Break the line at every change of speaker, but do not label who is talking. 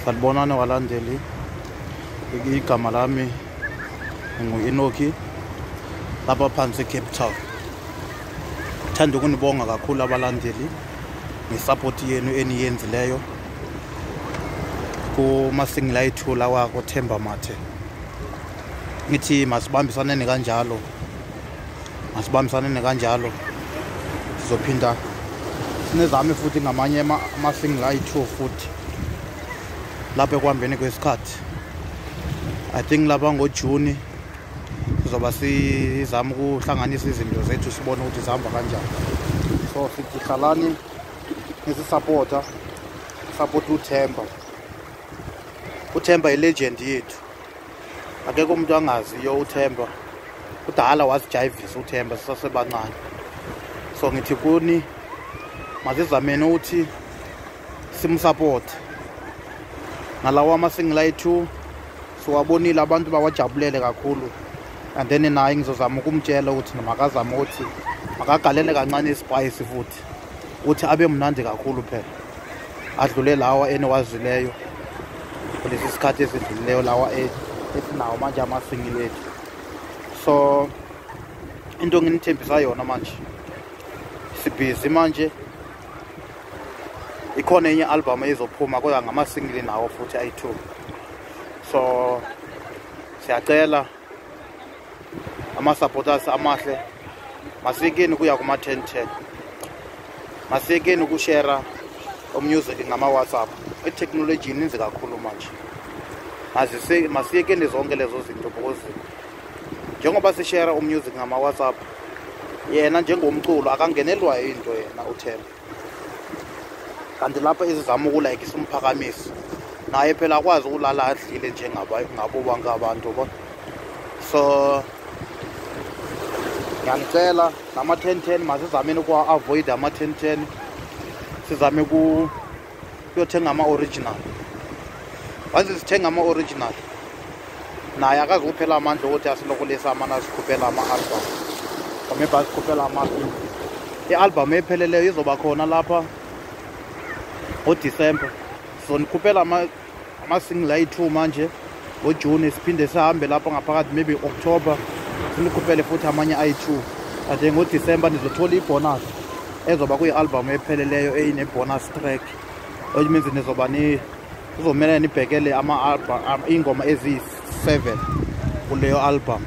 Sanibonani walandeli, igama lami ngu-Enoki lapha phansi eCape Town. Ngithanda ukunibonga kakhulu abalandeli ngesupport yenu eniyenzileyo kuma-single ayithu lawa koThemba Mathe. Ngithi masibambisaneni kanjalo, masibambisaneni kanjalo, sizophinda sinezame futhi ngamanye ama-single ayi-2 futhi lapha ekuhambeni kwesikhathi. I think lapha ngoJuni sizoba sizama ukuhlanganisa izinto zethu, sibone ukuthi zihamba kanjani. So sithi hlalani nisisupporta, support uThemba. uThemba i-legend yethu, akekho umuntu angaziyo uThemba. Kudala wasijayivisa uThemba sisasebancane. So ngithi kuni masizameni ukuthi simsupport nalawa ama-single ayi-2, siwabonile abantu bawajabulele kakhulu. And then naye ngizozama ukumtshela ukuthi makazame ukuthi makagalele kancane ispice futhi ukuthi abe mnandi kakhulu phela, adlule lawa eniwazileyo kulesi sikhathi esidlulileyo, lawa esinawo manje ama-single ethu. So into nginithembisa yona manje, sibhizi manje, ikhona enye album ezophuma kodwa ngama-single nawo futhi ayi-2. So siyacela ama-supporters amahle, masiyekeni kuya kuma-1010, masiyekeni ukushera umusic ngama-WhatsApp. I-technology ininzi kakhulu manje, masiyekeni zonke lezo zinto, because njengoba sishera umusic ngama-WhatsApp, yena njengomculo akangenelwa into yena uThemba. Kanti lapho ezizama ukulike simphakamisa naye phela akwazi ukulala adlile njengabo bonke abantu bo. So ngiyanicela nama-1010 masizameni ukuwa-avoid ama-1010, sizame kuyothenga ama-original. Once sithenga ama-original, naye akazukuphela amandla ukuthi asilokolisa amane asikhuphela ama-album, or maybe asikhuphela ama-film. I-album epheleleyo izoba khona lapha ngoDisemba. Sizonikhuphela ama-single ayi-2 manje ngoJuni, siphinde sihambe lapha ngaphakathi maybe October sinikhuphele futhi amanye ayi-2. Ade ngoDisemba nizothola ibonus ezoba kuyi-album epheleleyo eyine-bonus track, which means nizoba ni kuzomele nibhekele ama-album ingoma eziyi-7 kuleyo album.